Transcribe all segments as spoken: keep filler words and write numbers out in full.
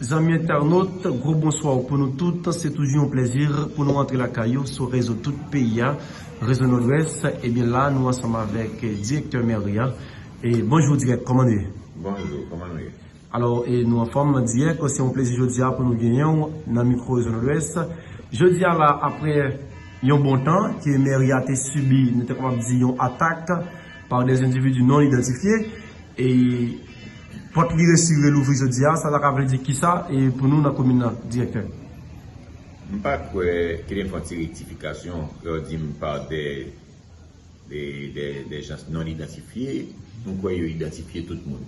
Zanmi entènot, gwo bonswa pou nou tout. Se toujou yon plezi pou nou rantre lakay ou sou rezo tout peyi a, Rezo Nòdwès. Ebyen la, nou ansanm avèk direktè mèri a. E bonjou dirèk, kòman nou ye? Bonjou, kòman nou ye? Alò, e nou anfòm dirèk, se yon plezi jodi a pou nou genyen w nan mikwo Rezo Nòdwès. Jodi a la, apre yon bon tan ke mèri a te sibi, nou te kapab di yon atak pa de endividi non idantifye, e pòt li resi relouvri jodi a, sa ta ka vle di kisa e pou nou nan komin nan, direktè? M pa kwè, kite m fè yon ti rektifikasyon, lè w di m pa de, de, de, de jan non idantifye, m kwè yo idantifye tout moun.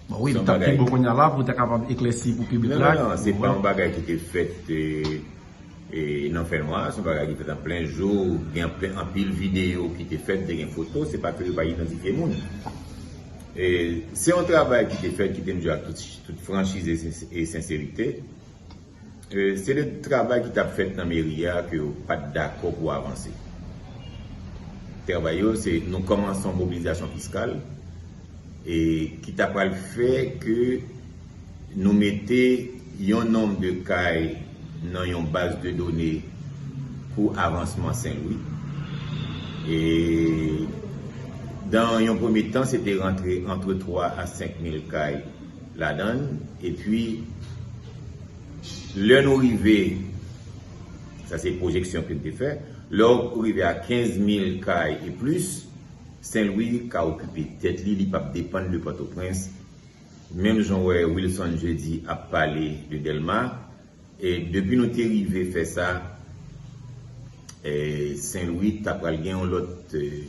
Bon, wi, se yon bagay. Li t ap pi bon kounye a la pou w ta kapab eklèsi pou piblik la. Non, non, non, se pa yon bagay ki te fèt, e, e, nan fènwa, se yon bagay ki fèt an plen jou, gen anpil, anpil videyo ki te fèt, te gen foto, se pa ke yo pa idantifye moun. E, se yon travay ki te fèt, ki te m di ak tout, tout franchiz e sen-, e senserite. E, se de travay ki t ap fèt nan meri a ke yo pa t dakò pou avanse. Travay yo, se nou kòmanse yon mobilizasyon fiskal, e ki ta pral fè ke nou mete yon nonb de kay nan yon baz de done pou avansman Sen Lwi. E dan yon premye tan, se te rantre antre twa a senk mil kay ladan l. Epi, lè nou rive, sa se pwojeksyon ke n te fè, lè w rive a kenz mil kay e plis, Sen Lwi ka okipe tèt li, li p ap depann de Pòtoprens. Menm jan w wè Wilson Jeudi ap pale de Dèlma, e depi nou te rive fè sa, e Sen Lwi ta pral gen yon lòt, e,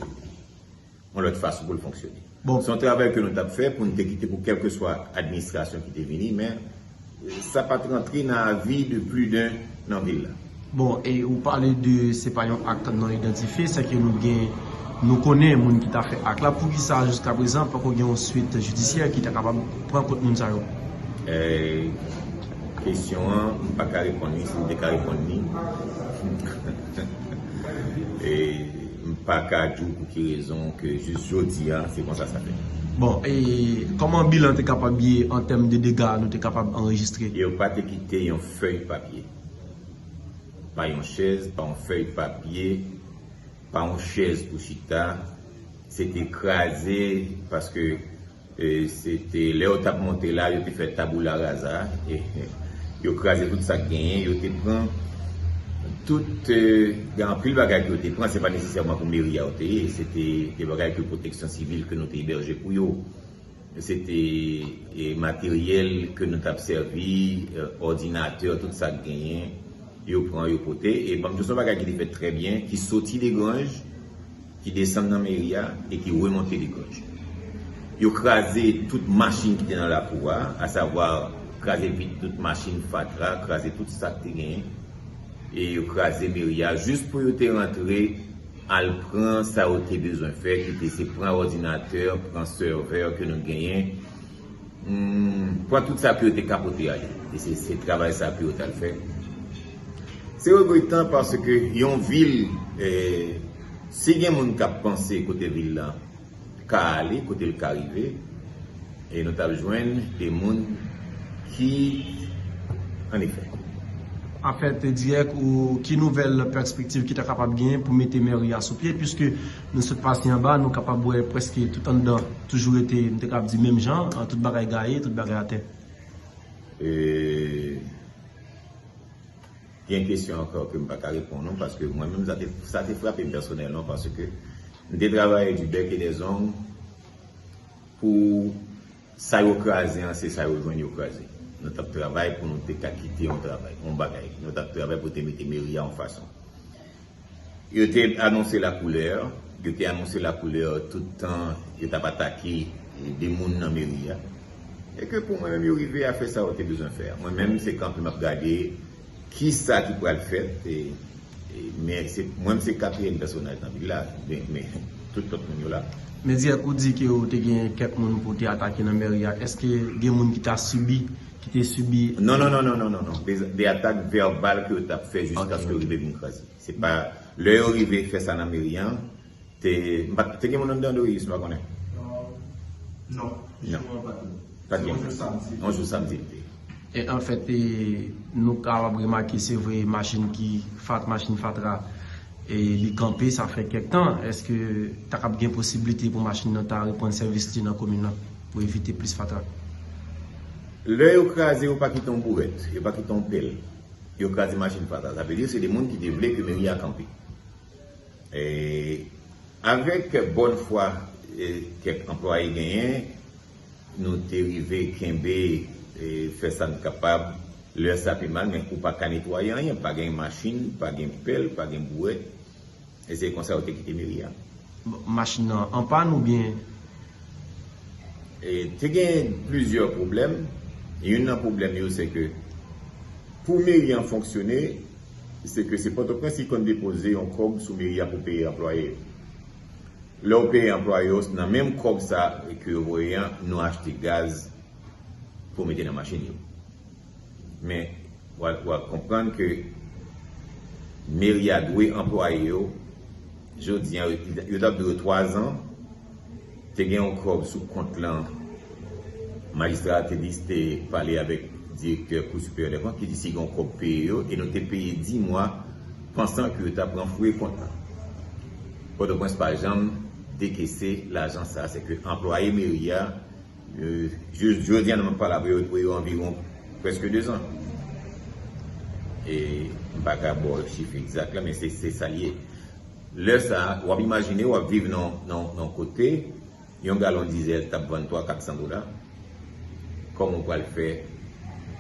yon lòt fason pou l fonksyone. Bon. Se yon travay ke nou t ap fè pou n te kite pou kèlkeswa administrasyon ki te vini, men sa pa t rantre nan avi de pli den nan vil la. Bon, e ou pale de se pa yon ak non idantifye, se ke nou gen, nou konnen moun ki ta fè ak la. Poukisa jiska prezan poko gen yon swit jidisyè ki ta kapab pran kont moun sa yo? E, kesyon an, m pa ka reponn li, si m te ka reponn li. E, m pa ka di w pou ki rezon ke jis jodi a, se konsa sa fèt. Bon, e kòman bilan te kapab ye an tèm de dega nou te kapab anrejistre? Yo pa te kite yon fèy papye. Pa yon chèz, pa yon fèy papye, pa yon chèz pou chita. Se te kraze, paske E, se te, lè yo t ap monte la, yo te fè tabula rasa, e, yo kraze tout sa k genyen, yo te pran tout, e, gen anpil bagay ke yo te pran, se pa nesesèman pou meri a yo te ye, se te de bagay ke pwoteksyon sivil ke nou te ebèje pou yo. Se te, e, materyèl ke nou t ap sèvi, e, òdinatè, tout sa k genyen, yo pran, yo pote. E ban m di w, se yon bagay ki te fèt trè byen, ki soti Degranj, ki desann nan meri a e ki remonte Degranj. Yo kraze tout machin ki te nan lakou a, asavwa kraze vit tout machin fatra, kraze tout sa k te genyen. E yo kraze meri a jis pou yo te rantre al pran sa yo te bezwen fè, ki te se pran òdinatè, pran sèvè ke nou genyen, Hmm, pran tout sa ke yo te ka pote ale. E se, se travay sa ke yo t al fè. Se regretan paske yon vil, eh, si gen moun k ap panse kote vil la ka ale, kote l ka rive, e nou t ap jwenn de moun ki, annefè. Anfèt, dirèk ou ki nouvèl pèspektiv ki ta kapab genyen pou mete mèri a sou pye, piske nou sot pase anba, nou kapab wè prèske tout anndan toujou rete, m te kapab di menm jan, tout bagay gaye, tout bagay atè. E, gen kesyon ankò ke m pa ka reponn ou, paske mwen menm, sa te, sa te frape m pèsonèlman, paske m te travay du bec et des ongles pou sa yo kraze an, se sa yo jwenn yo kraze. Nou t ap travay pou nou te ka kite yon travay, yon bagay. Nou t ap travay pou te mete meri a yon fason. Yo te anonse lakoulè, yo te anonse lakoulè tout tan yo t ap atake de moun nan meri a. E ke pou mwen menm, yo rive a fè sa yo te bezwen fè a. Mwen menm, se kanpe m ap gade kisa ki pral fèt, e, e, men se, mwen, m se katriyèm pèsonaj nan vil la, men, men tout lòt moun yo la. Men dirèk ou di ke ou te gen kèk moun pou te atake nan mèri a, èske gen moun ki ta sibi, ki te sibi? Non, non, non, non, non, non, non. De, de atak vèbal ke yo t ap fè jiskaske yo rive vin kraze. Se pa, lè yo rive fè sa nan meri an, te, m pa, te gen moun anndan, Doris, m pa konnen. Non. Non. Jou an pa t. Pa t gen. Se yon jou samdi. Yon jou samdi l te. E anfèt, e, nou kapab remake, se vre, machin ki fat, machin fatra, e, li kanpe, sa fè kèk tan. Èske ta kab gen posiblite pou machin nan ta reprann sèvis li nan komin nan, pou evite plis fatra? Lè yo kraze, yo pa kite yon bourèt, yo pa kite yon pèl. Yo kraze machin fatra. Sa vle di se de moun ki te vle ke meri a kanpe. E, avèk bòn fwa e, kèk anplwaye genyen, nou te rive kenbe, e, fè sa n kapab. Lè sa pi mal, men ou pa ka netwaye anyen. Pa gen machin, pa gen pèl, pa gen bourèt. E se konsa yo te kite meri a. Bon, machin nan an pann oubyen? E, te gen plizyè pwoblèm. Youn nan pwoblèm yo, se ke pou meri an fonksyone, se ke se Pòtoprens ki konn depoze yon kòb sou meri a pou peye anplwaye yo. Lè w peye anplwaye yo, nan menm kòb sa ke yo voye an, nou achte gaz pou mete nan machin yo. Men, w a, w a konprann ke meri a dwe anplwaye yo. Jodi an, yo, yo t ap dwe yo twazan. Te gen yon kòb sou kont lan. Majistra a te di, te pale avèk direktè Kou Siperyè dè Kont ki di si gen yon kòb peye yo, e nou te peye dis mwa pansan ke yo t ap ranfouye kont lan. Pòtoprens pa janm dekese lajan sa, se ke anplwaye meri a, e, jis jodi an, nan mwen pale avè yo, yo anviwon prèske dezan. E m pa ka ba w chif egzak la, men se, se sa l ye. Lè sa a, w ap imajine, w ap viv nan, nan, nan kote, yon galon dizèl t ap vann twa, katsan dola. Kòman w pral fè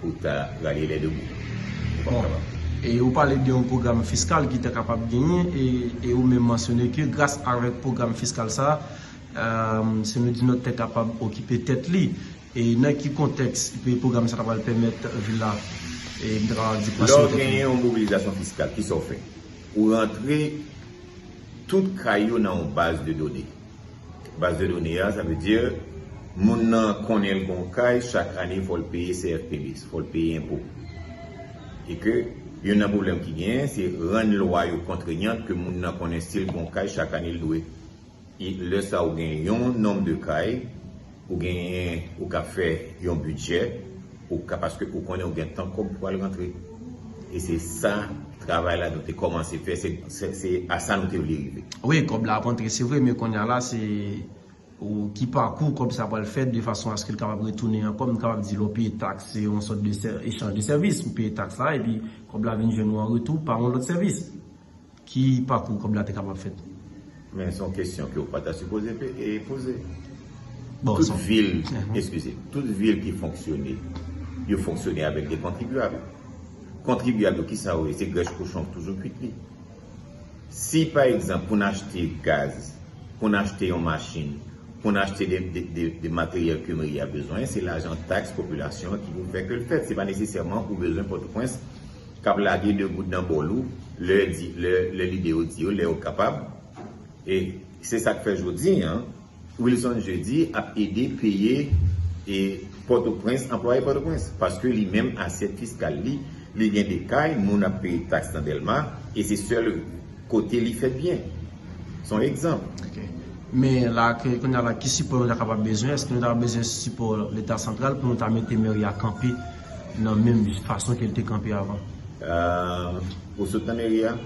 pou w ta ralye lè de bou? Ou p ap Bon, kapab. E ou pale de yon pwogram fiskal ki te kapab genyen, e, e ou menm mansyone ke gras avèk pwogram fiskal sa, e, Sendomeng di Nò te kapab okipe tèt li. E nan ki kontèks pwogram sa ta pral pèmèt vil la, e, m ta kapab di, Lè w genyen yon mobilizasyon fiskal, kisa w fè? Ou rantre tout kay yo nan yon baz de done. Baz de done a, sa vle di, moun nan konnen l gon kay, chak ane fò l peye C F P B, fò l peye enpo. E ke youn nan pwoblèm ki genyen, se rann lwa yo kontrenyant ke moun nan konnen si l gon kay, chak ane l dwe. E lè sa ou gen yon nonb de kay, ou genyen, ou ka fè yon bidjè, ou ka, paske ou konnen ou gen tan kòb pou al rantre. E se sa, travay la nou te kòmanse fè, se, se, se a sa nou te vle rive. Wi, kòb la ap antre, se vre, men kounye a la, se ou ki pakou kòb sa pral fèt de fason aske l kapab retounen ankò, m kapab di lè w peye taks, se yon sòt de sè- echanj de sèvis, ou peye taks la, epi kòb la vin jwenn ou an retou pa yon lòt sèvis. Ki pakou kòb la te kapab fèt? Men se yon kesyon ke ou pa ta sipoze pe- e poze. Bon, Tout son- vil, Mhm. eskize, tout vil ki fonksyone, yo fonksyone avèk de kontribyab. Kontribyab yo, kisa yo ye? Se grèch kochon k toujou kwit li. Si, pa egzanp, pou n achte gaz, pou n achte yon machin, pou n achte de, de, de, de materyèl ke meri a bezwen, se lajan taks popilasyon an ki pou fè ke l fèt. Se pa nesesèman ou bezwen Pòtoprens k ap lage de goud nan bòl ou, lè, di, lè, lè lide yo di yo, lè yo kapab. E se sa k fè jodi an, Wilson Jeudi ap ede peye e Pòtoprens, anplwaye Pòtoprens, paske li menm asyèt fiskal li, li gen de kay, moun ap peye taks nan Dèlma, e se sèl kote li fèt byen. Se yon egzanp. Ok. Men la, ke- kounye a la, ki sipò nou ta kapab bezwen? Èske nou ta bezwen sipò Leta santral pou nou ta mete meri a kanpe nan menm fason ke l te kanpe avan? Euh, ou sot nan meri a?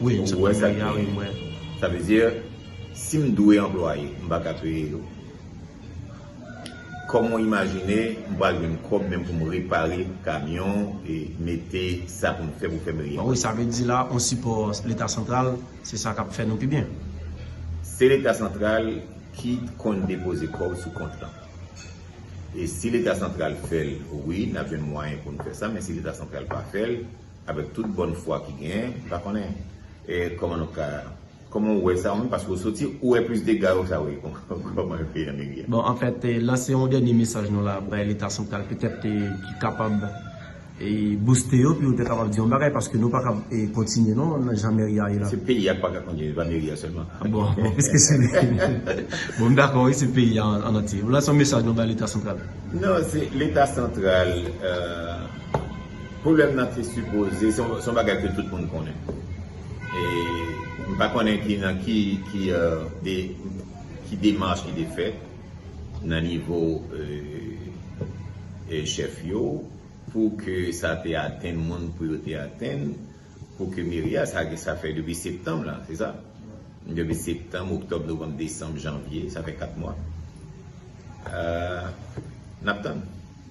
Wi, m sot Ou wè nan sa meri a, ki- wi, m wè. Sa vle di, si m dwe anplwaye, m pa ka peye yo. Kòman w imajine m pral jwenn kòb menm pou m repare kamyon e mete sa pou m fè pou fè meri a? Bon, wi, sa vle di la, yon sipò Leta santral, se sa k ap fè nou pi byen. Se Leta santral ki konn depoze kòb sou kont lan. E si Leta santral fè l, wi, n ap jwenn mwayen pou n fè sa, men si Leta santral pa fè l, avèk tout bòn fwa ki genyen, m pa konnen e kòman nou ka, kòman w wè sa ou menm, paske w soti, ou wè plis dega yo sa, wi, kòman yo fè nan meri a. Bon, anfèt, e, lanse yon dènye mesaj nou la bay Leta santral, petèt, e, ki kapab, e, bouste yo, pou yo te kapab di yon bagay, paske nou pa kab, e, kontinye, non, nan jan meri a ye la. Se peyi a k pa ka kontinye, pa meri a sèlman. Bon, bon, piske se li. Bon, m dakò, wi, se peyi a an antye. Lanse yon mesaj nou bay Leta santral. Non, se Leta santral, euh, pwoblèm nan te sipoze, se yon, se yon bagay ke tout moun konnen. E m pa konnen ki nan ki, ki, euh, de, ki demach ki te fèt nan nivo, euh, e chèf yo, Pou ke sa te atenn moun pou yo te atenn, pou ke meri a, sa, sa fè depi septanm la, se sa? Depi septanm, oktòb, novanm, desanm, janvye, sa fè kat mwa. Euh, n ap tann.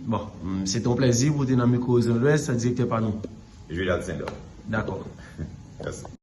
Bon, se te yon plèzi pou w te nan mikwo Ozon Lwès, direktè pa nou. Jules Alcindor. Dakò. Mèsi.